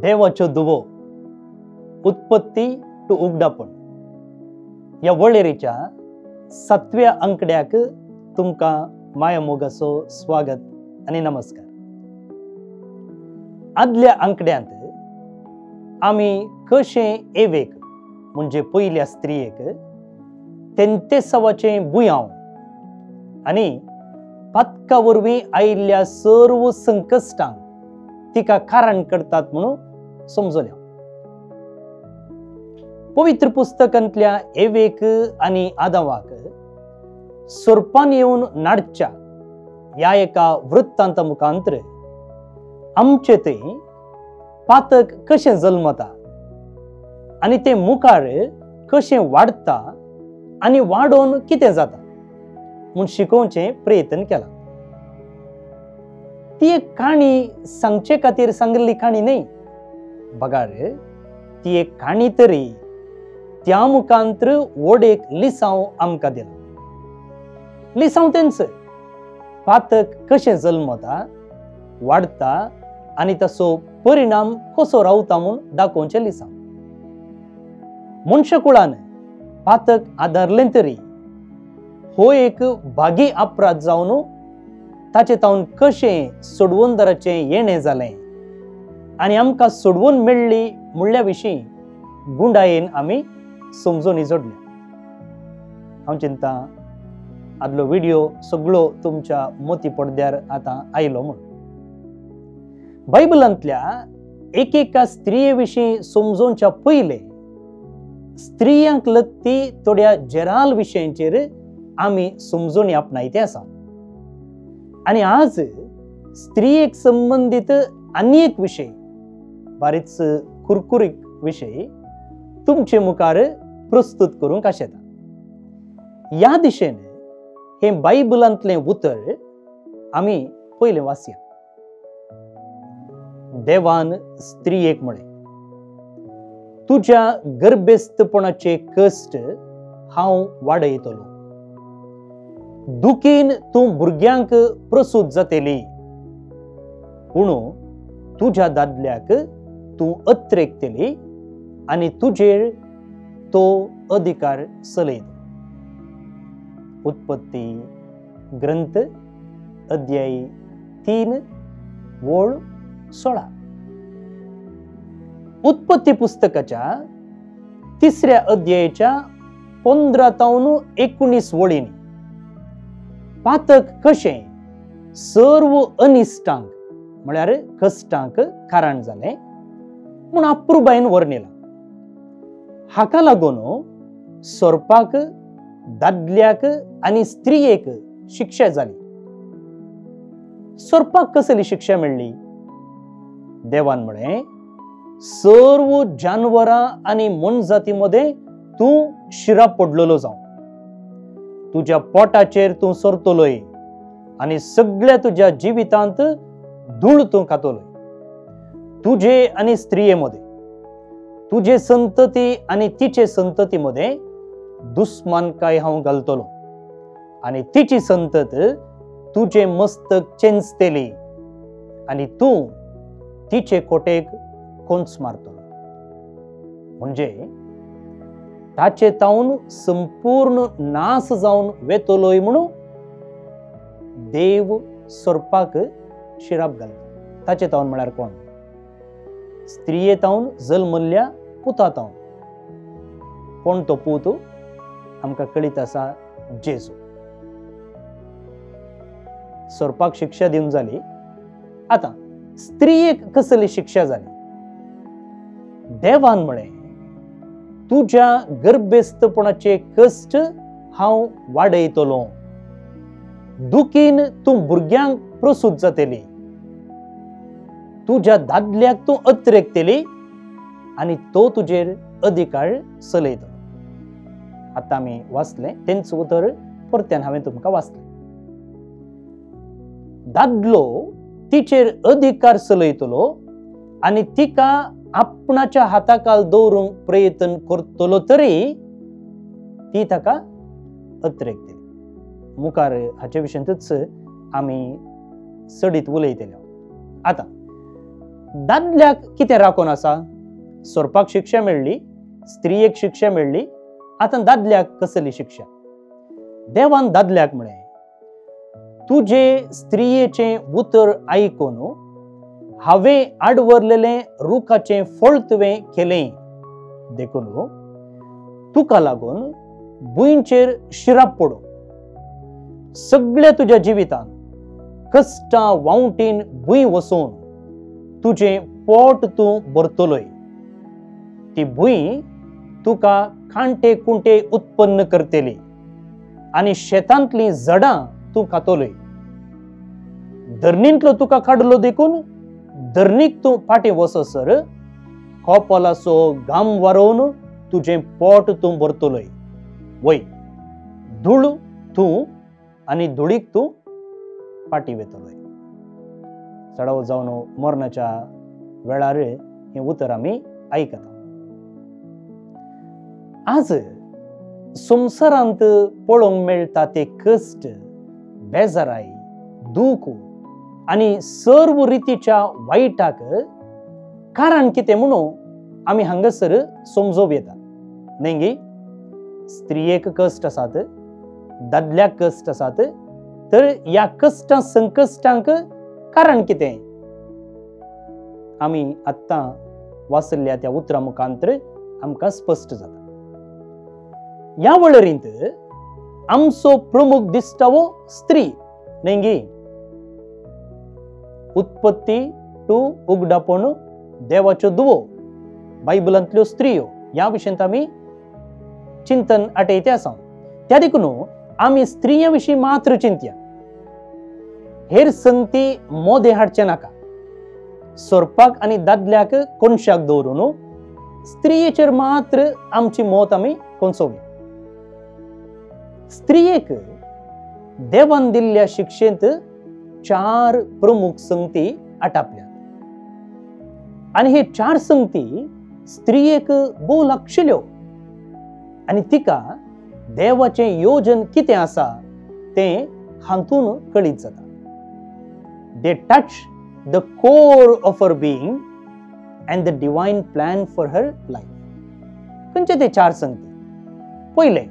देवाच्यो दुवो उत्पत्ती टू उगडापण ह्या वळेरीच्या सातव्या अंकड्याक तुमकां मायामोगाचो स्वागत आनी नमस्कार। आदल्या अंकड्यांत आमी कशें एवेक म्हणजे पयल्या स्त्रियेक तेंतेसावाचें बुयांव आनी पातका वरवीं आयिल्ल्या सर्व संकश्टांक तिका कारण करतात म्हणून समजल्या। पवित्र पुस्तकांतल्या एवेक आनी आदावाक सोरपान येवन नाडच्या ह्या एका वृत्तांता मुखांतर आमचे थंय पातक कशें जल्मता आनी तें मुखार कशें वाडटा आनी वाडोवन कितें जाता म्हूण शिकोवचें प्रयत्न केला। ती एक काणी सांगचे खातीर सांगिल्ली काणी न्हय, बगार ती एक काणी तरी त्या मुखांतर व्हड एक लिसांव आमकां दिला। लिसांव तेंच पातक कशें जल्मता, वाडटा आनी ताचो परिणाम कसो रावता म्हूण दाखोवचें लिसांव। मनशाकुळान पातक आदारलें तरी हो एक भागी अपराध जावन ताचे तावन कशें सोडवणदाराचें येणें जालें आनी आमकां सोडवून मेळ्ळी म्हणल्या विशीं गुंडायेन आमी समजून जोडल्या। हांव चिंता आदलो व्हिडिओ सगळो तुमच्या मोती पडद्यार आतां आयलो म्हूण। बायबलांतल्या एकेका स्त्रिये विशीं समजोवच्या पयले स्त्रियांक लगती थोड्या जेराल विशयांचेर आमी समजून आपणायते आसा आनी आज स्त्रियेक संबंदीत आनी एक विशय बारीच कुरकुरीक विशय तुमचे मुखार प्रस्तुत करूंक आशेता। ह्या दिशेन हें बायबलांतलें उतर आमी पयलें वाचया। देवान स्त्रियेक म्हळें, तुज्या गर्भेस्तपणाचे कश्ट हांव वाडयतलो, दुखीन तूं भुरग्यांक प्रसूत जातली, पूण तुज्या दादल्याक तूं अत्रेकतली आनी तुजेर तो अधिकार चलयतलो। उत्पत्ती ग्रंथ अध्याय 3 ओळ 16। उत्पत्ती पुस्तकाच्या तिसऱ्या अध्यायाच्या 15 तावन 19 वळींनी पातक कशें सर्व अनिश्टांक म्हळ्यार कश्टांक कारण जालें म्हूण अप्रुबायेन वर्णिलां। हाका लागून सोरपाक, दादल्याक आनी स्त्रियेक शिक्षा जाली। सोरपाक कसली शिक्षा मेळ्ळी? देवान म्हळें, सर्व जानवरां आनी मोनजाती मदें तूं शिरा पडलेलो जावं, तुज्या पोटाचेर तूं सरतलोय आनी सगळ्या तुज्या जिवितांत धूळ तूं खातलोय। तुजे आनी स्त्रिये मदें, तुजे संतती आनी तिचे संतती मदें दुस्मानकाय हांव घालतलो आनी तिची संतत तुजें मस्तक चेंचतली आनी तूं तिचे कोटेक कोंच मारतलो। म्हणजे ताचे तावन संपूर्ण नास जावन वेतलोय म्हणून देव सोरपाक शिराप घालता। ताचे तावन म्हळ्यार कोण? स्त्रिये तावन जल्मल्ल्या पुता तावन। कोण तो पूत? आमकां कळीत आसा, जेजू। सोरपाक शिक्षा दिवन जाली, आतां स्त्रियेक कसली शिक्षा जाली? देवान म्हळें, तुज्या गर्भेस्तपणाचे कश्ट हांव वाडयतलो, दुखीन तूं भुरग्यांक प्रसूत जातली, तुज्या दादल्याक तूं अत्रेकतली आनी तो तुजेर अधिकार चलयतलो। आतां आमी वाचलें तेंच उतर परत्यान हांवें तुमकां वाचलें। दादलो तिचेर अधिकार चलयतलो आनी तिका आपणाच्या हाताकाल दवरूंक प्रयत्न करतलो तरी ती ताका अत्रेकतली। मुखार हाचे विशींतच आमी चडीत उलयतले। आतां दादल्याक कितें राखून आसा? सोरपाक शिक्षा मेळ्ळी, स्त्रियेक शिक्षा मेळ्ळी, आतां दादल्याक कसली शिक्षा? देवान दादल्याक म्हळें, तुजे स्त्रियेचें उतर आयकून हांवें आडवरलेलें रुखाचें फळ तुवें केलें, देखून तुका लागून भुंयचेर शिराप पडूं. सगळ्या तुज्या जिवितान कश्टां वांवटीन भूंय वसोवन तुजें पोट तूं भरतलोय. ती भूंय तुका कांटे कुंटे उत्पन्न करतली आनी शेतांतलीं झडां तूं खातलोय. धरणींतलो तुका काडलो देखून धरणीक तूं फाटीं वचसर कोपलाचो घाम वारोवन तुजें पोट तूं भरतलोय. वय धूळ तूं आनी धुळीक तूं फाटीं वेतलोय. चडावत जावन मरणाच्या वेळार हें उतर आमी आयकता. आज संवसारांत पळोवंक मेळटा ते कश्ट, बेजाराय, दूख आनी सर्व रितीच्या वायटाक कारण कितें म्हणून आमी हांगासर समजोवं येता. न्ही गी? स्त्रियेक कश्ट आसात, दादल्याक कश्ट आसात, तर ह्या कश्टां संकश्टांक कारण कितें? आमी आत्तां वाचल्ल्या त्या उतरां मुखांतर आमकां स्पश्ट जाता. ह्या वळेरींत आमचो प्रमुख दिश्टावो स्त्री, न्ही गी? उत्पत्ती टू उगडापण देवाच्यो दुवो, बायबलांतल्यो स्त्रियो ह्या विशयांत आमी चिंतन आटयते आसा. त्या देखून आमी स्त्रियां विशीं मात्र चिंतया, हेर संगती मोदे हाडचे नाका. सोरपाक आनी दादल्याक कोनशाक दवरून स्त्रियेचेर मात्र आमची मत आमी कोनसोवया. स्त्रियेक देवान दिल्ल्या शिक्षेंत चार प्रमुख संगती आटापल्यात आनी हे चार संगती स्त्रियेक भोव लागशिल्यो आनी तिका देवाचें योजन कितें आसा तें हातून कळीत जाता. They touch the core of her being and the divine plan for her life. खंयचे ते चार संगती? पयलें,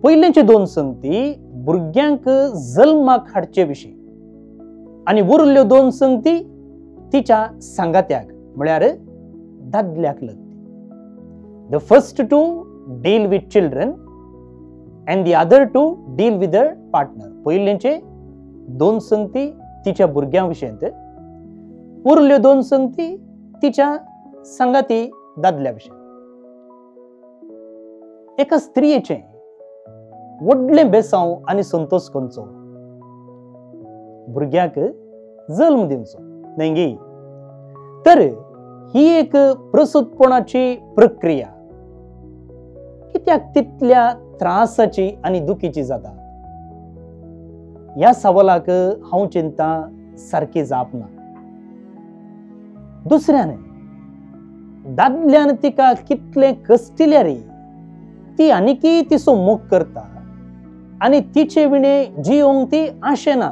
पयलेंचे दोन संगती भुरग्यांक जल्माक हाडचे विशीं आनी उरल्ल्यो दोन संगती तिच्या सांगात्याक म्हळ्यार दादल्याक लागती. The first two deal with children and the other two deal with her partner. पयलेंचे दोन संगती तिच्या भुरग्यां विशयंत, उरल्यो दोन संगती तिच्या सांगाती दादल्या विशय. एका स्त्रियेचें व्हडलें बेसांव आनी संतोष करचो, भुरग्याक जल्म दिवचो, न्ही गी? तर ही एक प्रसूतपणाची प्रक्रिया कित्याक तितल्या त्रासाची आनी दुखीची जाता? ह्या सवालाक हांव चिंता सारकी जाप ना. दुसऱ्यान दादल्यान तिका कितलें कश्टिल्यार ती आनीकय तिचो मोग करता आनी तिचे विणे जियोंक ती आशेना.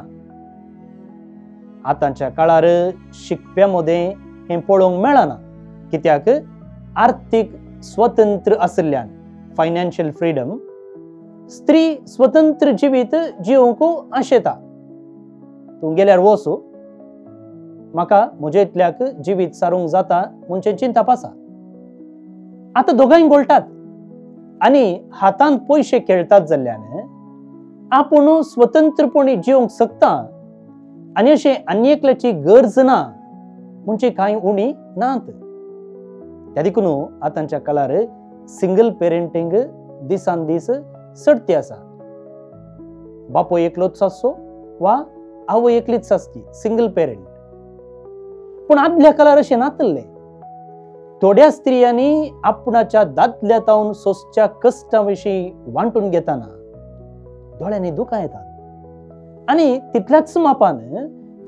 आतांच्या काळार शिकप्या मदें हें पळोवंक मेळना, कित्याक आर्थीक स्वतंत्र आशिल्ल्यान, फायनान्शियल फ्रिडम, स्त्री स्वतंत्र जिवीत जिवंक आशेता. तूं गेल्यार वचू, म्हाका म्हजे इतल्याक जिवीत सारूंक जाता म्हणचें चिंतप आसा. आतां दोगांय गोळटात आनी हातांत पयशे खेळटात जाल्ल्यान आपूण स्वतंत्रपणी जिवंक शकता आनी अशें आनी एकल्याची गरज ना म्हणजे कांय उणी नात. त्या देखून आतांच्या काळार सिंगल पेरेंटींग दिसान दीस चडती आसा. बापूय एकलोच आसचो वा आवय एकलीच आसची, सिंगल पेरेंट. पूण आदल्या काळार अशें नातल्लें. थोड्या स्त्रियांनी आपणाच्या दादल्या तावन सोंसच्या कश्टां विशीं वांटून घेतना दोळ्यांनी दुकां येतात आनी तितल्याच मापान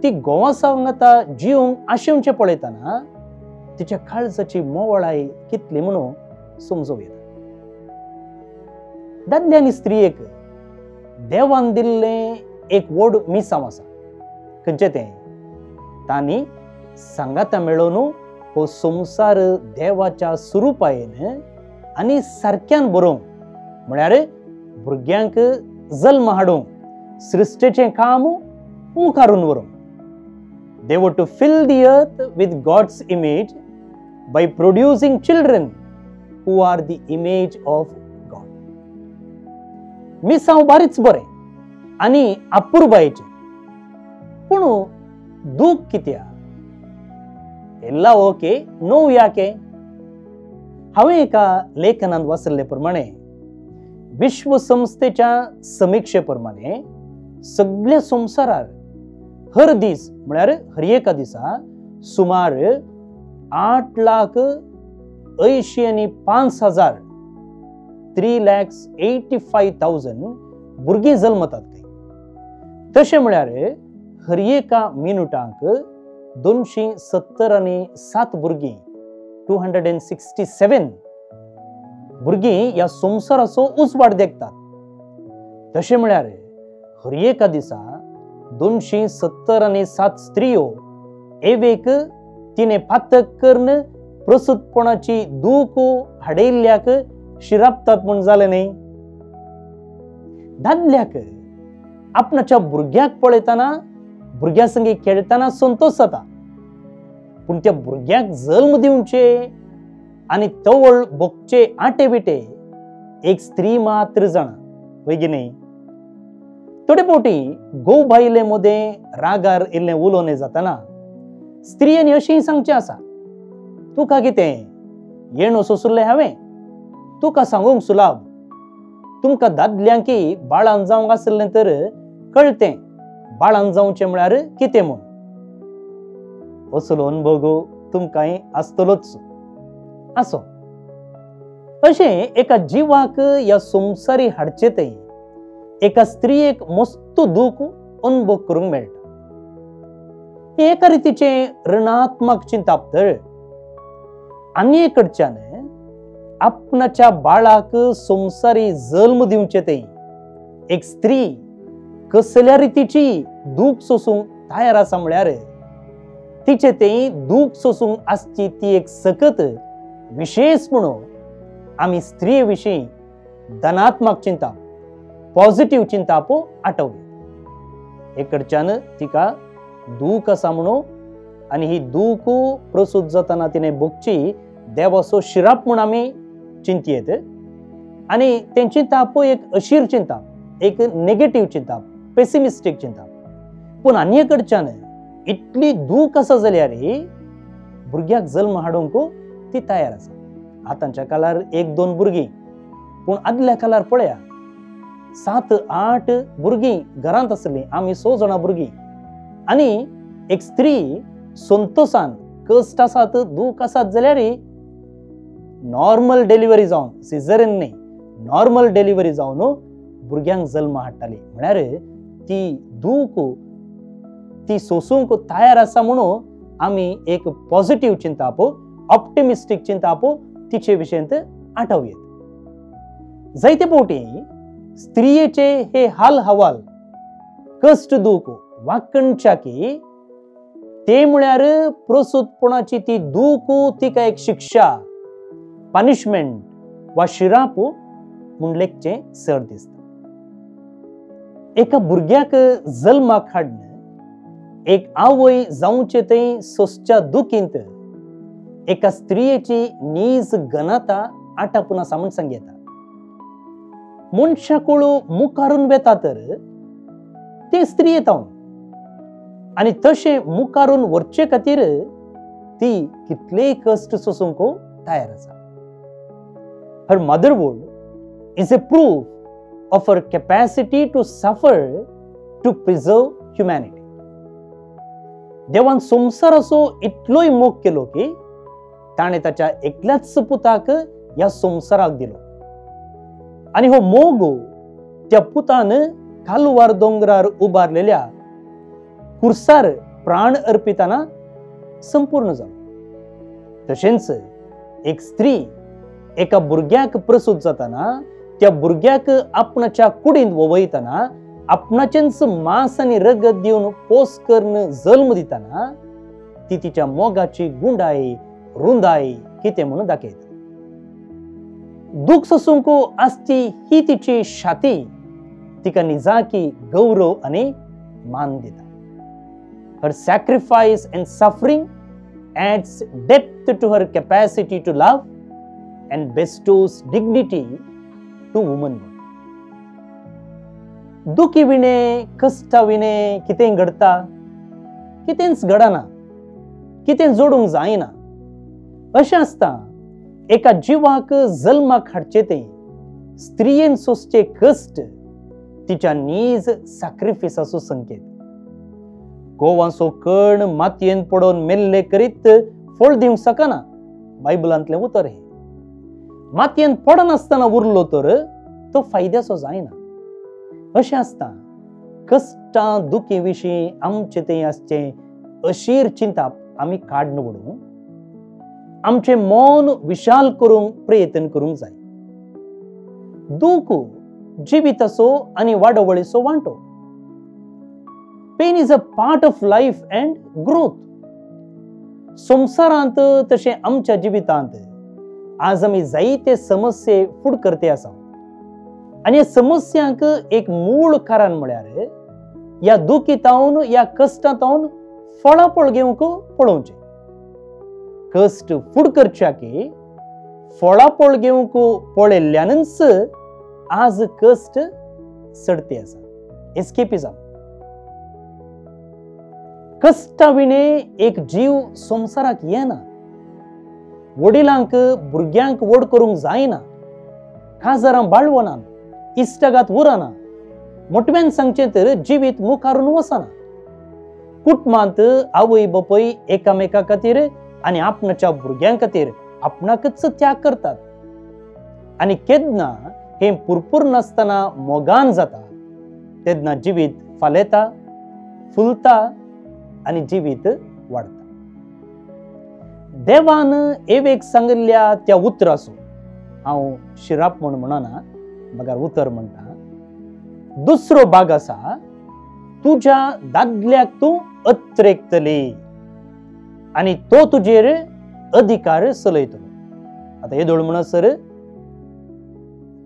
ती गोवा सांगता जिवंक आशेवचें पळयतना तिच्या काळजाची मोवळाय कितली म्हणून समजूं येता. दादले आनी स्त्रियेक देवान दिल्लें एक व्हड मिसांव आसा. खंयचें तें? तांणी सांगाता मेळोवन हो संवसार देवाच्या स्वरुपायेन आनी सारक्यान बरोवंक, म्हळ्यार भुरग्यांक जल्म हाडूंक, सृश्टेचें काम मुखारून व्हरूंक. They were to fill the earth with God's image by producing children who are the image of God. मिसांव बारीच बरें आनी अपुरबायेचें, पूण दूख कित्याक? एल्ला ओके नो याके. हांवें एका लेखनांत वाचिल्ले प्रमाणे विश्वसंस्थेच्या समिक्षे प्रमाणे सगळ्या संवसारार हर दीस म्हळ्यार हर एका दिसा सुमार 8,85,000 3,85,000 भुरगीं जल्मतात. तशें म्हळ्यार हर एका मिनुटांक 277 भुरगीं 267 भुरगीं ह्या संवसाराचो उजवाड देखतात. तशें म्हळ्यार हर एका दिसा 277 स्त्रियो एवेक तिणें पातक करून प्रसूतपणाची दूख हाडयल्ल्याक शिरापतात म्हूण जालें न्ही. दादल्याक आपणाच्या भुरग्याक पळयतना, भुरग्या संगी खेळटना संतोष जाता, पूण त्या भुरग्याक जल्म दिवचे आनी तवळ भोगचे आटे बिटे एक स्त्री मात्र जाणा, वय की न्ही? थोडे फावटी घोव बायले मदें रागार इल्लें उलोवणें जातना स्त्रियांनी अशेंय सांगचें आसा, तुका कितें येणो सोसुल्लें हांवें, तुका सांगूंक सुलाभ, तुमकां दादल्यांकी बाळान जावंक आसलें तर कळतें बाळान जावचें म्हळ्यार कितें म्हूण. असलो अनुभव तुमकांय आसतलोच. आसो अशें एका जिवाक ह्या संवसारी हाडचें थंय एका स्त्रियेक मस्त दूख अनुभव करूंक मेळटा. हें एका रितीचें ऋणात्मक चिंताप तर आनी कडच्यान आपणाच्या बाळाक संवसारी जल्म दिवचें थंय एक स्त्री कसल्या रितीची दूख सोसूंक तयार आसा म्हळ्यार तिचे थंय दूख सोसूंक आसची ती एक सकत विशेष म्हणून आमी स्त्रिये विशीं धनात्मक चिंता, पॉझिटिव्ह चिंताप आठवली. हे कडच्यान तिका दूख आसा म्हणून आनी ही दूख प्रसूत जातना तिणें भोगची देवाचो शिराप म्हूण आमी चिंतयेत आनी तें चिंताप एक अशीर चिंताप, एक नेगेटीव चिंताप, पेसिमिस्टीक चिंताप. पूण आनी कडच्यान इतली दूख आसा जाल्यार भुरग्याक जल्म हाडूंक ती तयार आसा. आतांच्या काळार 1-2 भुरगीं, पूण आदल्या काळार पळया 7-8 भुरगीं घरांत आसलीं, आमी 6 जाणां भुरगीं आनी एक स्त्री संतोषान कश्ट आसात दूख आसात जाल्यार नॉर्मल डिलिव्हरी जावन, सिजरीन न्ही, नॉर्मल डिलिव्हरी जावन भुरग्यांक जल्म हाडटाली. म्हळ्यार ती दूख ती सोसूंक तयार आसा म्हणून आमी एक पॉझिटिव्ह चिंताप, ऑप्टिमिस्टीक चिंताप तिचे विशयंत आठवयेत. जायते फावटी स्त्रियेचे हे हाल हवाल, कश्ट दूख वाकणच्याकी ते म्हळ्यार प्रसूतपणाची ती दूख तिका एक शिक्षा, पनिशमेंट वा शिराप म्हूण लेखचें चड दिसता. एका भुरग्याक जल्माक हाडन एक आवय जावचे थंय सोसच्या दुखींत एका स्त्रियेची नीज घनता आटापून आसा म्हूण सांगता. मनशाकुळ मुखारून वेता तर ते स्त्रिये तावन आनी तशें मुखारून व्हरचे खातीर ती कितलेय कश्ट सोसूंक तयार आसा. Her motherhood is a proof of her capacity to suffer to preserve humanity. देवान संवसाराचो इतलोय मोग केलो की ताणें ताच्या एकल्याच पुताक ह्या संवसाराक दिलो आनी हो मोग त्या पुतान कालवार दोंगरार उबारलेल्या कुर्सार प्राण अर्पिताना संपूर्ण जालो. तशेंच एक स्त्री एका भुरग्याक प्रसूत जाताना त्या भुरग्याक आपणाच्या कुडींत ववयतना आपणाचेंच मांस आनी रगत दिवन पोस करून जल्म दितना ती ती तिच्या मोगाची गुंडाय रुंदाय कितें म्हणून दाखयता. दूख सोसूंक आसची ही तिची शाती तिका निजाकी गौरव आनी मान दिता. Her sacrifice and suffering adds depth to her capacity to love and bestows dignity to womanhood. दुखी विणे कश्टा विणे कितें घडता, कितेंच घडना, कितें जोडूंक जायना. अशें आसता एका जिवाक जल्माक हाडचें तें स्त्रियेन सोंसचे कश्ट तिच्या नीज सॅक्रिफिसाचो संकेत. गोवांचो कण मातयेन पडोवन मेल्ले करीत फळ दिवंक शकना, बायबलांतलें उतर हें. मातयेन पडनासतना उरलो तर तो फायद्याचो जायना. अशें आसता कश्टां दुखी विशीं आमचें तें आसचें अशीर चिंताप आमी काडून उडोवंक, आमचें मन विशाल करूंक प्रयत्न करूंक जाय. दूख जिविताचो आनी वाडोवळीचो वांटो. Pain is a part of life and growth. संवसारांत तशें आमच्या जिवितांत आज आमी जायते समस्ये फुड करते आसा आनी ह्या समस्यांक एक मूळ कारण म्हळ्यार ह्या दुखीतावन ह्या कश्टांतावन फळाफळ घेवंक पळोवचें. कश्ट फुड करच्याकी फळाफळ घेवंक पळयल्ल्यानच आज कश्ट चडते आसा. एस्केपिझम. कश्टा विणे एक जीव संवसाराक येना. वडिलांक भुरग्यांक व्हड करूंक जायना, काजारां बाळवना, इश्टागात उरना, मोटव्यान सांगचें तर जिवीत मुखारून वचना. कुटुंबांत आवय बापूय एकामेका खातीर आनी आपणाच्या भुरग्यां खातीर आपणाकच त्याग करतात आनी केन्ना हें पुरपूर नासतना मोगान जाता तेन्ना जिवीत फालेता, फुलता आनी जिवीत वाडटा. देवान एवेक सांगिल्ल्या त्या उतराचो हांव शिराप म्हूण म्हणना, बगर उतर म्हणटा. दुसरो भाग आसा, तुज्या दादल्याक तूं अत्रेकतली आनी तो तुजेर अधिकार चलयतलो. आतां येदोळ म्हणसर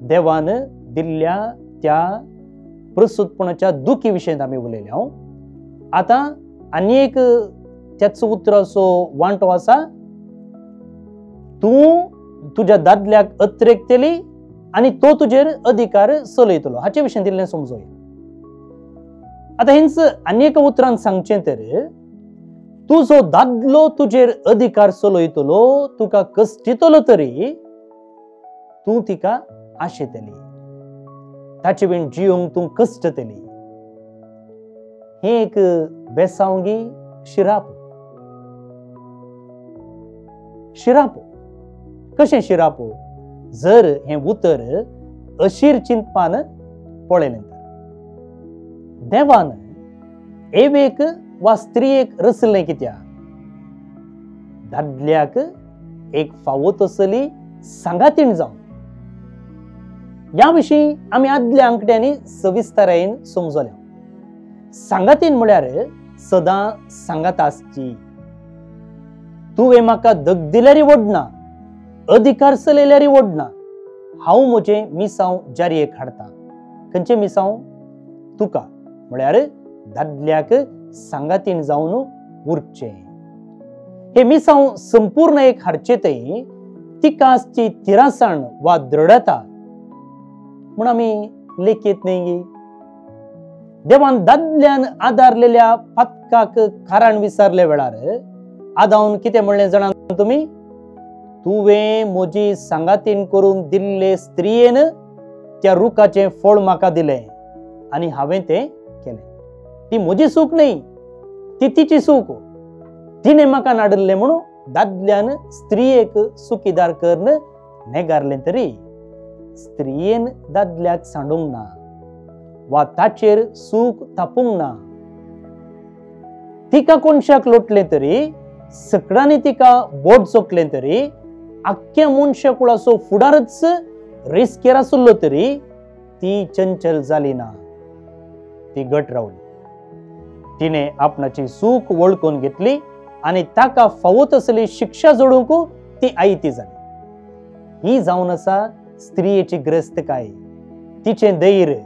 देवान दिल्ल्या त्या प्रसूतपणाच्या दुखी विशयांत आमी उलयले. हांव आतां आनी एक त्याच उतराचो वांटो आसा, तूं तुज्या दादल्याक अत्रेकतली आनी तो तुजेर अधिकार चलयतलो. हाचे विशीं दिल्लें समजोया. आतां हेंच आनी एका उतरान सांगचें तर तुजो दादलो तुजेर अधिकार चलयतलो, तुका कश्टितलो तरी तूं तिका आशेतली, ताचे बीन जियोंक तूं कश्टतली. हें एक बेसावंगी शिराप. शिराप कशें शिराप? जर हें उतर अशीर चिंतपान पळयलें तर देवान एवेक वा स्त्रियेक रचलें कित्याक? दादल्याक एक फावो तसली सांगातीण जावन. ह्या विशीं आमी आदल्या आंकड्यांनी सविस्तारायेन समजल्या. सांगातीन म्हळ्यार सदां सांगात आसची. तुवें म्हाका दग दिल्यारय वडना, अधिकार चलयल्यारय वडना, हांव म्हजें मिसांव जारयेक हाडटा. खंयचें मिसांव? तुका म्हळ्यार दादल्याक सांगातीन जावन उरचें. हे मिसांव संपूर्ण एक हाडचें थंय तिका आसची तिरासाण वा दृढता म्हूण आमी लेखीत न्हय. देवान दादल्यान आदारलेल्या पातकाक कारण विचारले वेळार आदावन कितें म्हणलें जाणा तुमी? तुवें म्हजी सांगातीन करून दिल्ले स्त्रियेन त्या रुखाचें फळ म्हाका दिलें आनी हांवें तें केलें. ती म्हजी चूक न्हय, ती तिची चूक. तिणें म्हाका नाडिल्लें म्हणून दादल्यान स्त्रियेक चुकीदार करून नेगारलें तरी स्त्रियेन दादल्याक सांडूंक ना वा ताचेर सूख तापूंक ना. तिका कोनशाक लोटलें तरी, सकडांनी तिका बोट चोखलें तरी, आख्ख्या मनशा कुळाचो फुडारच रिस्केर आसलो तरी ती चंचल जाली ना, ती घट रावली. तिणें आपणाची सूख वळखून घेतली आनी ताका फावो तसली शिक्षा जोडूंक ती आयती जाली. ही जावन आसा स्त्रियेची ग्रस्तकाय, तिचें धैर्य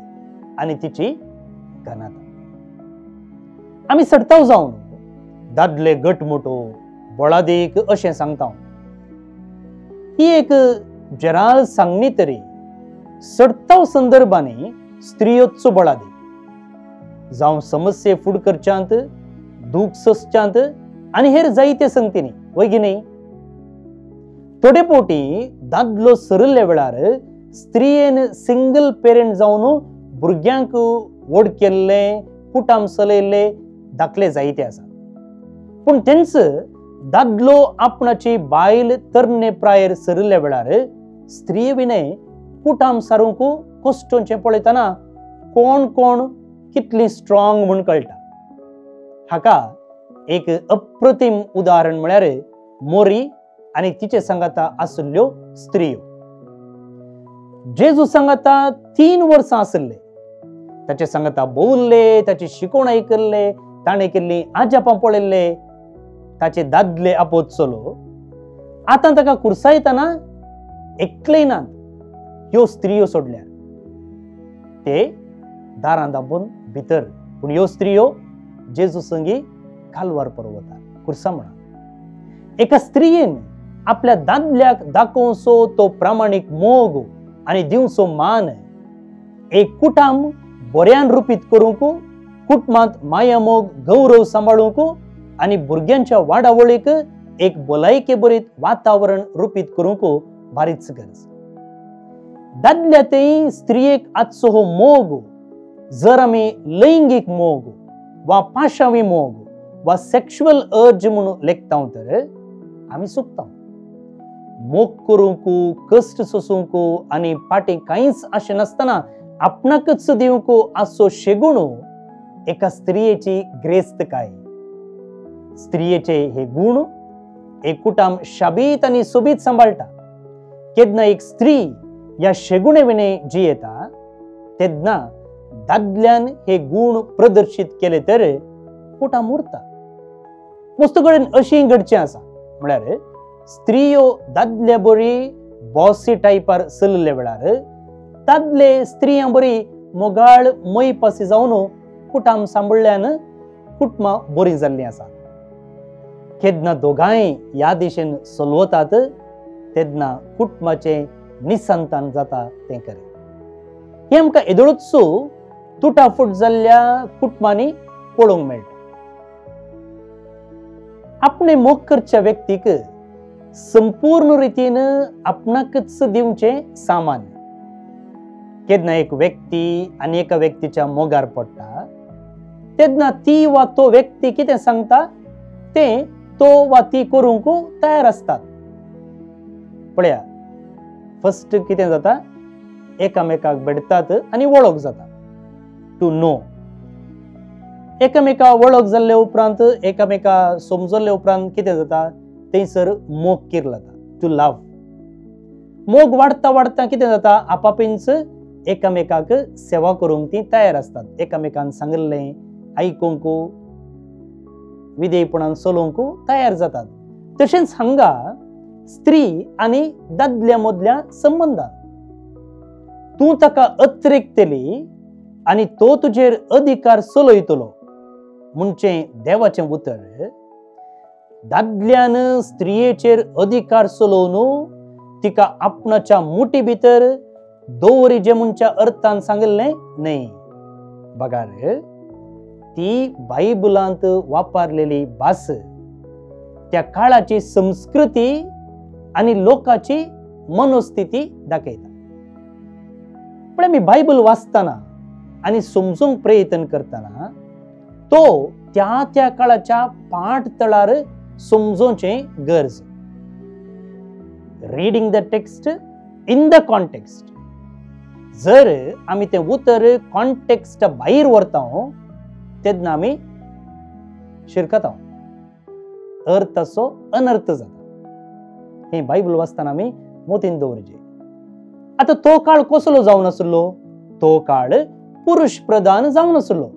आनी तिची घनता. आमी सडताव जावन दादले गटमुटो बळादीक अशें सांगता. ही एक जराल सांगणी तरी सडताव संदर्भांनी स्त्रियोचो बळादीक जावं समस्ये फुड करच्यांत, दूख सोंसच्यांत आनी हेर जायते संगतींनी वय न्ही. थोडे पोटी दादलो सरिल्ल्या वेळार स्त्रियेन सिंगल पेरंट जावन भुरग्यांक व्हड केल्ले, कुटाम चलयल्ले दाखले जायते आसा. पूण तेंच दादलो आपणाची बायल तरणे प्रायेर सरिल्ल्या वेळार स्त्रिये विणे कुटाम सारूंक कश्टोंचें पळयतना कोण कोण कितली स्ट्रॉंग म्हूण कळटा. हाका एक अप्रतिम उदाहरण म्हळ्यार मोरी आनी तिचे सांगाता आशिल्ल्यो स्त्रियो. जेजू सांगाता 3 वर्सां आशिल्ले, ताचे सांगाता भोंवल्ले, ताची शिकवण आयकल्ले, ताणें केल्ली आजापां पळयल्ले, ताचे दादले आपोत चलो. आतां ताका कुर्सायतना एकलेय नात ह्यो स्त्रियो सोडल्यार, ते दारां दांपून भितर. पूण ह्यो स्त्रियो जेजू संगी कालवार पर्वतार कुर्सा म्हणा. एका स्त्रियेन आपल्या दादल्याक दाखोवचो तो प्रामाणीक मोग आनी दिवचो मान एक कुटाम बऱ्यान रुपीत करूंक, कुटुंबांत मायामोग गौरव सांबाळूंक आनी भुरग्यांच्या वाडावळीक एक भलायके बरीत वातावरण रुपीत करूंक बारीच गरज. दादल्या तेय स्त्रियेक आजचो हो मोग जर आमी लैंगीक मोग वा पाशावी मोग वा सेक्शुअल अर्ज म्हणून लेखता तर आमी चुकता. मोग करूंक, कश्ट सोसूंक आनी फाटीं कांयच आशें नासतना आपणाकच दिवंक आसचो शेगुण एका स्त्रियेची ग्रेस्तकाय. स्त्रियेचे हे गुण एक कुटाम शाबीत आनी सोबीत सांबाळटा. केन्ना एक स्त्री ह्या शेगुणे विणे जियेता तेन्ना दादल्यान हे गुण प्रदर्शीत केले तर कुटाम उरता. वस्तू कडेन अशीं घडचें आसा म्हळ्यार स्त्रियो दादल्या बरी बॉसी टायपार चलिल्ल्या वेळार दादले स्त्रियां बरी मोगाळ मयपासी जावन कुटाम सांबाळ्ळ्यान कुटुंबां बरीं जाल्लीं आसा. केन्ना दोगांय ह्या दिशेन चलवतात तेन्ना कुटुंबाचें निसंतान जाता तें खरें. हें आमकां येदोळचो तुटाफूट जाल्ल्या कुटुंबांनी पळोवंक मेळटा. आपणे मोग करच्या व्यक्तीक संपूर्ण रितीन आपणाकच दिवचें सामान्य. केन्ना एक व्यक्ती आनी एका व्यक्तीच्या मोगार पडटा तेन्ना ती वा तो व्यक्ती कितें सांगता तें तो वा ती करूंक तयार आसतात. पळया, फर्स्ट कितें जाता, एकामेकाक भेटतात आनी वळख जाता, टू नो. एकामेका वळख जाल्ले उपरांत, एकामेका समजल्ले उपरांत कितें जाता, थंयसर मोग किरलता, टू लव. मोग वाडता वाडता कितें जाता, आपापींच एकामेकाक सेवा करूंक ती तयार आसतात. एकामेकान सांगिल्लें आयकूंक, विधेयपणान चलोवंक तयार जातात. तशेंच हांगा स्त्री आनी दादल्या मदल्या संबंदान तूं ताका अत्रेकतली आनी तो तुजेर अधिकार चलयतलो म्हणचें देवाचें उतर. दादल्यान स्त्रियेचेर अधिकार चलोवन तिका आपणाच्या मुठी भितर दवरिजे म्हणच्या अर्थान सांगिल्लें न्हय. बगार ती बायबलांत वापरलेली भास त्या काळाची संस्कृती आनी लोकांची मनोस्थिती दाखयता. पण आमी बायबल वाचतना आनी समजूंक प्रयत्न करतना तो त्या त्या काळाच्या पाठ तळार समजोवचें गरज. Reading the text in the context. जर आमी तें उतर कॉन्टेक्स्ट भायर व्हरता तेन्ना आमी शिरकता, अर्थाचो अनर्थ जाता. हें बायबल वाचतना आमी मोतीन दवरचें. आतां तो काळ कसलो जावन आसलो, तो काळ पुरुश प्रधान जावन आसलो.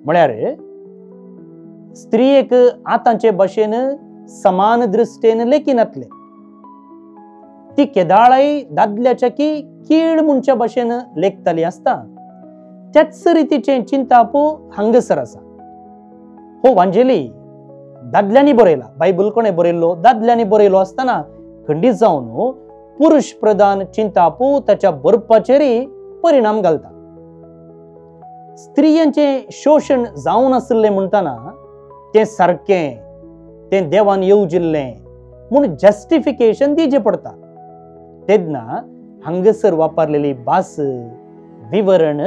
म्हळ्यार स्त्रियेक आतांचे भाशेन समान दृश्टेन लेखिनातले। ती केदाळाय दादल्याच्या की कीड म्हणच्या भाशेन लेखताली आसता। त्याच रितीचें चिंताप हांगासर आसा। हो वांजेली दादल्यांनी बरयला, बायबल कोणें बरयल्लो? दादल्यांनी बरयलो आसतना खंडीत जावन पुरुष प्रधान चिंताप ताच्या बरपाचेरय परिणाम घालता। स्त्रियांचें शोशण जावन आशिल्लें म्हणटना तें सारकें, तें देवान येवजिल्लें म्हूण जस्टिफिकेशन दिवचें पडटा। तेन्ना हांगासर वापरलेली भास विवरण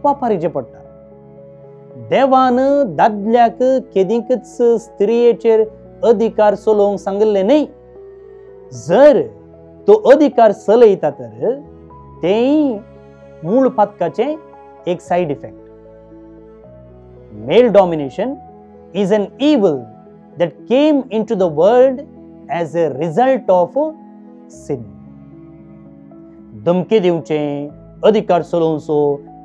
वापरचें पडटा। देवान दादल्याक केदींकच स्त्रियेचेर अधिकार चलोवंक सांगिल्लें न्हय। जर तो अधिकार चलयता तर तेंय मूळ पातकाचें एक side effect. Male domination is an evil that came into the world as a result of sin. धमकी दिवचें, अधिकार चलोवचो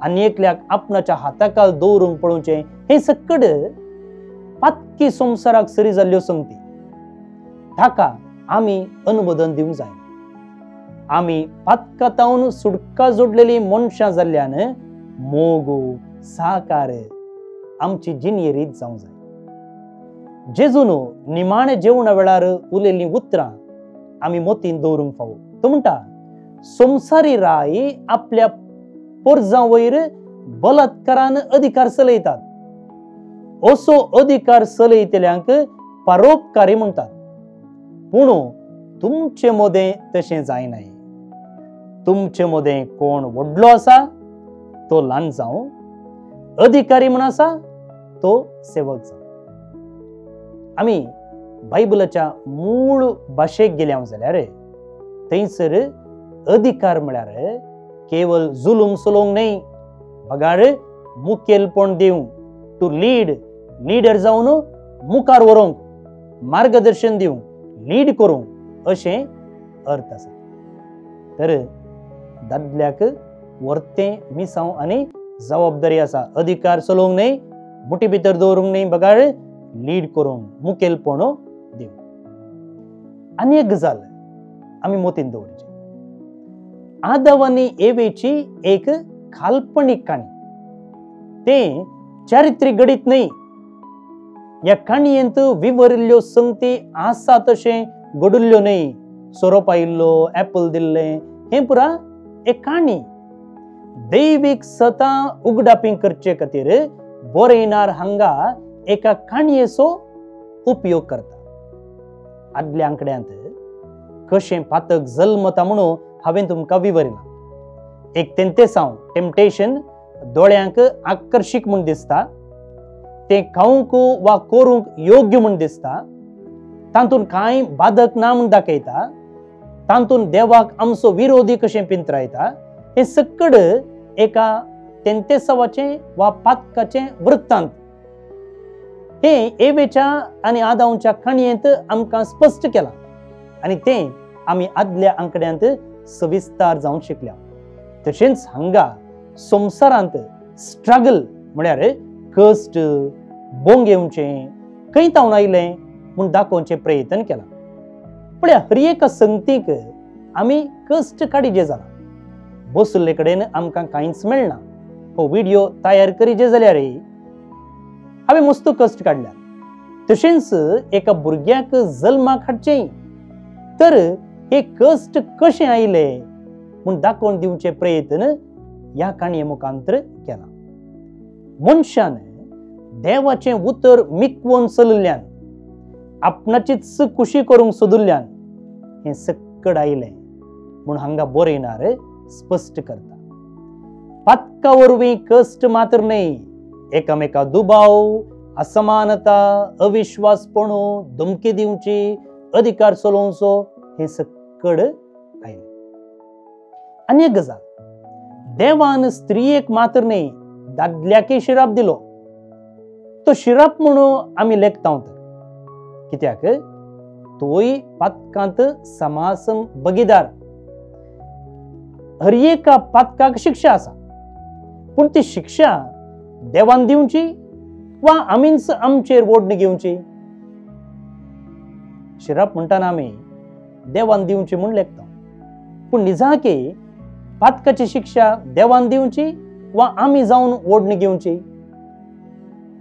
आनी एकल्याक आपणाच्या हाताकाल दवरूंक पळोवचें हें सकड पातकी संवसाराक सरी जाल्ल्यो संगती। ताका आमी अनुमोदन दिवंक जाय। आमी पातकातावन सुटका जोडलेली मनशां जाल्ल्यान मोग साकार आमची जिणेरीत जावंक जाय। जेजून निमाणे जेवणा वेळार उलयल्लीं उतरां आमी मोतीन दवरूंक फावो। तो म्हणटा, संवसारी राय आपल्या पोरजां वयर बलात्कारान अधिकार चलयतात। असो अधिकार चलयतल्यांक परोपकारी म्हणटात। पूण तुमचे मदें तशें जायनाय। तुमचे मदें कोण व्हडलो आसा तो ल्हान जावं, अधिकारी म्हूण आसा तो सेवक जावं। आमी बायबलाच्या मूळ भाशेक गेल्या जाल्यार थंयसर अधिकार म्हळ्यार केवल जुलूम चलोवंक न्हय, बगार मुखेलपण दिवंक, टू लीड, लिडर जावन मुखार व्हरूंक, मार्गदर्शन दिवंक, लीड करूंक अशें अर्थ आसा। तर दादल्याक वर्तें मिसांव आनी जबाबदारी आसा। अधिकार चलोवंक न्हय, मुठी भितर दवरूंक न्हय, बगार लीड करूंक, मुखेलपण दिवंक। आनी एक गजाल आमी मोतीन दवरची, आदाव आनी एवेची एक काल्पनीक काणी, तें चारित्रीक घडीत न्हय। ह्या काणयेंत विवरिल्ल्यो संगती आसा तशें घडिल्ल्यो न्हय। सोरोप आयिल्लो, एपल दिल्लें, हें पुरा एक काणी। दैवीक सतां उगडापी करचे खातीर बरयणार हांगा एका काणयेचो उपयोग करता। आदल्या आंकड्यांत कशें पातक जल्मता म्हणून हांवें तुमकां विवरिलां। एक तेंतेसांव, टेम्पटेशन, दोळ्यांक आकर्शीक म्हूण दिसता, तें खावंक वा करूंक योग्य म्हूण दिसता, तातूंत कांय बाधक ना म्हूण दाखयता, तातूंत देवाक आमचो विरोधी कशें पिंतरायता, हें सकड एका तेंतेसावाचें वा पातकाचें वृत्तांत। हें एवेच्या आनी आदावच्या काणयेंत आमकां स्पश्ट केलां आनी तें आमी आदल्या आंकड्यांत सविस्तार जावंक शिकल्या। तशेंच हांगा संवसारांत स्ट्रगल म्हळ्यार कश्ट, बोंग येवचें, खंय तावन आयलें म्हूण दाखोवचें प्रयत्न केलां। पळया, हर एका संगतीक आमी कश्ट काडीजे जाला, बसुल्ले कडेन आमकां कांयच मेळना। हो व्हिडियो तयार करीजे जाल्यार हांवें मस्त कश्ट काडल्या। तशेंच एका भुरग्याक जल्माक हाडचें तर हे कश्ट कशें आयले म्हूण दाखोवन दिवचे प्रयत्न ह्या काणये मुखांतर केला। मनशान देवाचें उतर मिकवोन चलिल्ल्यान, आपणाचीच खुशी करूंक सोदिल्ल्यान हें सकड आयलें म्हूण हांगा बरयणार स्पश्ट करता। पातका वरवीं कश्ट मात्र न्हय, एकामेका दुबाव, असमानता, अविश्वासपणो, धमकी दिवची, अधिकार चलोवचो, हें सकड आयलें। आनी एक गजाल, देवान स्त्रियेक मात्र न्हय दादल्याकय शिराप दिलो। तो शिराप म्हणून आमी लेखता तर कित्याक तोय पातकांत समासम बगीदार। हर एका पातकाक शिक्षा आसा, पूण ती शिक्षा देवान दिवची वा आमीच आमचेर ओडणी घेवची? शिराप म्हणटाना आमी देवान दिवची म्हूण लेखता, पूण निजाकी पातकाची शिक्षा देवान दिवची वा आमी जावन ओडणी घेवची?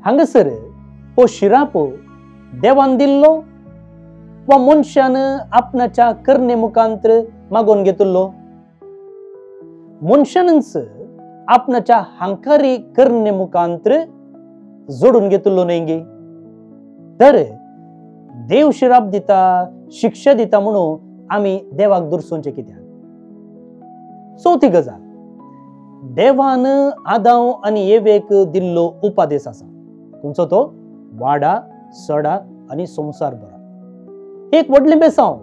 हांगासर हो शिराप देवान दिल्लो वा मनशान आपणाच्या करणे मुखांतर मागोवन घेतिल्लो? मनशानच आपणाच्या हांकारी करणे मुखांतर जोडून घेतिल्लो न्हय गे? तर देव शिराप दिता, शिक्षा दिता म्हणून आमी देवाक दुरसोवचें कित्याक? चवथी गजाल, देवान आदाव आनी एवेक दिल्लो उपादेश आसा, खंयचो तो? वाडा सडा आनी संवसार भरा. एक व्हडलें बेसांव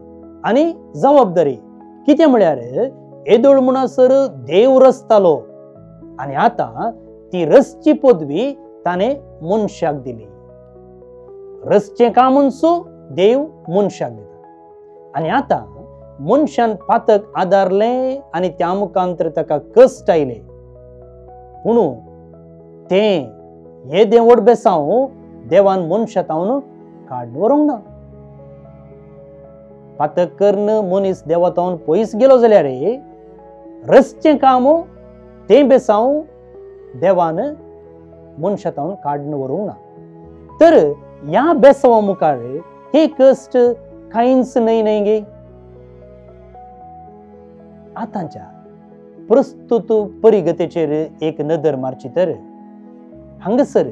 आनी जबाबदारी. कितें म्हळ्यार येदोळ म्हणसर देव रचतालो आनी आतां ती रचची पदवी ताणें मनशाक दिली. रचचें कामूच देव मनशाक दिता आनी आतां मनशान पातक आदारलें आनी त्या मुखांतर ताका कश्ट आयले. पूण तें येदें व्हड बेसांव देवान मनशा तावन काडून व्हरूंक ना. पातक करून मनीस देवा तावन पयस गेलो जाल्यार रचचें काम तें बेसांव देवान मनशा तावन काडून व्हरूंक ना. तर ह्या बेसांवा मुखार हे कश्ट कांयच न्हय न्हय गे? आतांच्या प्रस्तुत परिगतेचेर एक नदर मारची तर हांगासर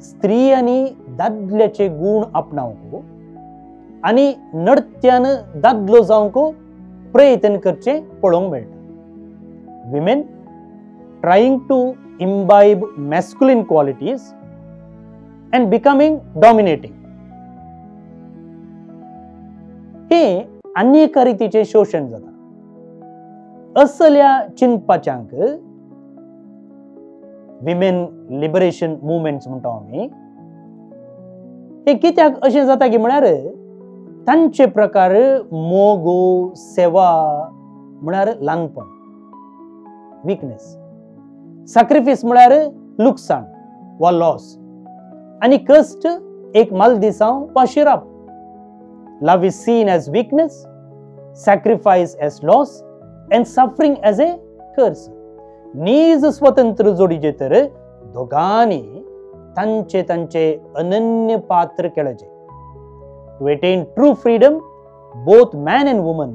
स्त्री आनी दादल्याचे गूण आपणावंक आनी नडत्यान दादलो जावंक प्रयत्न करचें पळोवंक मेळटा. Women trying to imbibe masculine qualities and becoming dominating. हें आनी एका रितीचें शोशण जाता. असल्या चिंतपाच्यांक विमेन लिबरेशन मुवमेंट्स म्हणटा आमी. हें कित्याक अशें जाता की म्हळ्यार तांचे प्रकार मोग, सेवा म्हळ्यार ल्हानपण, विकनेस, सॅक्रिफायस म्हळ्यार लुकसाण वा लॉस आनी कश्ट एक मालदिसांव वा शिराप. Love is seen as weakness, sacrifice as loss and suffering as a curse. नीज स्वतंत्र जोडीचे तर दोगांनी तांचे तांचे अनन्य पात्र केळचे. To attain true freedom, both man and woman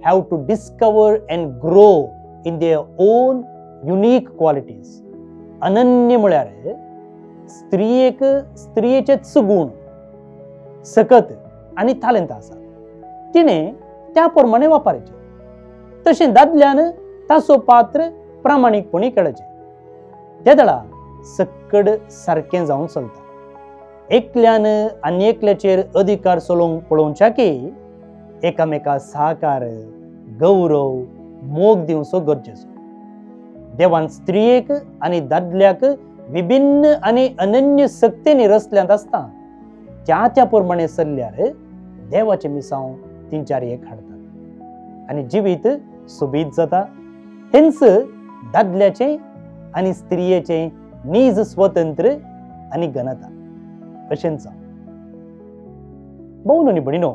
have to discover and grow in their own unique qualities. अनन्य म्हळ्यार स्त्रियेक स्त्रियेचेच गूण, सकत आनी तालेंत आसा, तिणें त्या प्रमाणे वापरचें. तशें दादल्यान ताचो पात्र प्रामाणीकपणी खेळचें. त्या दळा सक्कड सारकें जावन चलता. एकल्यान आनी एकल्याचेर अधिकार चलोवंक पळोवच्या की एकामेका सहकार, गौरव, मोग दिवचो गरजेचो. देवान स्त्रियेक आनी दादल्याक विभिन्न आनी अनन्य सक्तेनी रचल्यांत आसता त्या त्या प्रमाणे चल्ल्यार देवाचें मिसांव तिंचार एक हाडटा आनी जिवीत सोबीत जाता. हेंच दादल्याचें आनी स्त्रियेचें नीज स्वतंत्र आनी घनता अशेंच. भोवन आनी भयणीनो,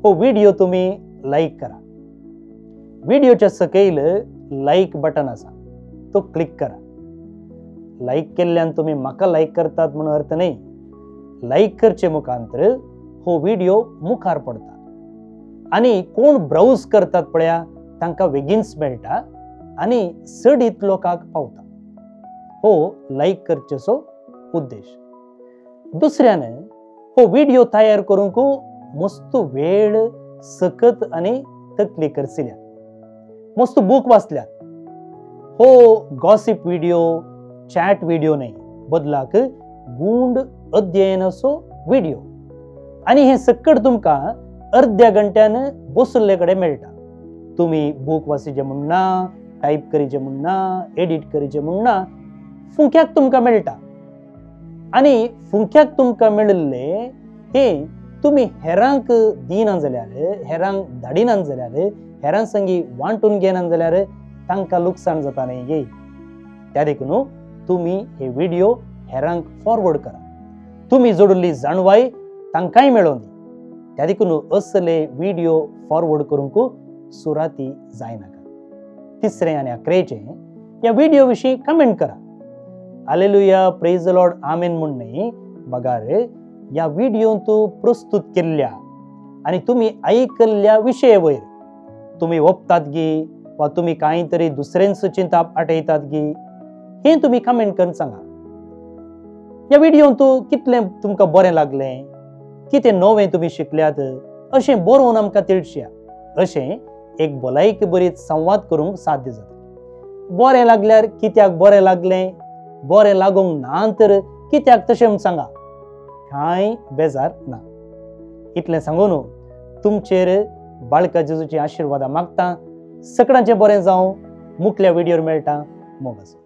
हो व्हिडियो तुमी लायक करा. व्हिडियोच्या सकयल लायक बटन आसा, तो क्लिक करा. लायक केल्ल्यान तुमी म्हाका लायक करतात म्हणून अर्थ न्हय. लायक करचे मुखांतर हो व्हिडियो मुखार पडता आनी कोण ब्रावज करतात पळया तांकां बेगीनच मेळटा आनी चडीत लोकांक पावता. हो लायक करचेचो उद्देश. दुसऱ्यान हो व्हिडियो तयार करूंक मस्त वेळ, सकत आनी तकली करसिल्या, मस्त बूक वाचल्यात. हो गॉसिप व्हिडियो, चॅट व्हिडियो न्हय, बदलाक गूंड अध्ययनाचो व्हिडियो आनी हें सक्कड तुमकां अर्द्या घंट्यान बसल्ले कडेन मेळटा. तुमी बूक वाचिचे म्हूण ना, टायप करीचे म्हूण ना, एडिट करीचे म्हूण ना, फुंक्याक तुमकां मेळटा. आनी फुंक्याक तुमकां मेळिल्लें हें तुमी हेरांक दिना जाल्यार, हेरांक धाडिना जाल्यार, हेरां संगी वांटून घेना जाल्यार तांकां लुकसाण जाता न्हय गे. त्या देखून तुमी हे व्हिडियो हेरांक फॉरवर्ड करा। तुमी जोडिल्ली जाणवाय तांकांय मेळोवन दी। त्या देखून असले व्हिडिओ फॉरवर्ड करूंक सुराती जायनाका। तिसरें आनी अकरेचें, ह्या व्हिडिओ विशीं कमेंट करा। हालेलुया, प्रेज the Lord, आमेन म्हूण न्हय, बगार ह्या व्हिडियोंत प्रस्तुत केल्ल्या आनी तुमी आयकल्ल्या विशया वयर तुमी ओपतात गी वा तुमी कांय तरी दुसऱ्यांचो चिंताप आटयतात गी, हें तुमी कमेंट करून सांगा। ह्या व्हिडियोंत कितलें तुमकां बरें लागलें, कितें नवें तुमी शिकल्यात अशें बरोवन आमकां तिळशया। अशें एक भलायकी बरीच संवाद करूंक साध्य जाता। बरें लागल्यार कित्याक बरें लागलें, बरें लागूंक ना तर कित्याक तशें म्हूण सांगा, कांय बेजार ना। इतलें सांगून तुमचेर बाळका जेजूची आशिर्वादां मागता। सगळ्यांचें बरें जावं। मुखल्या व्हिडियोर मेळटा। मोग आसूं।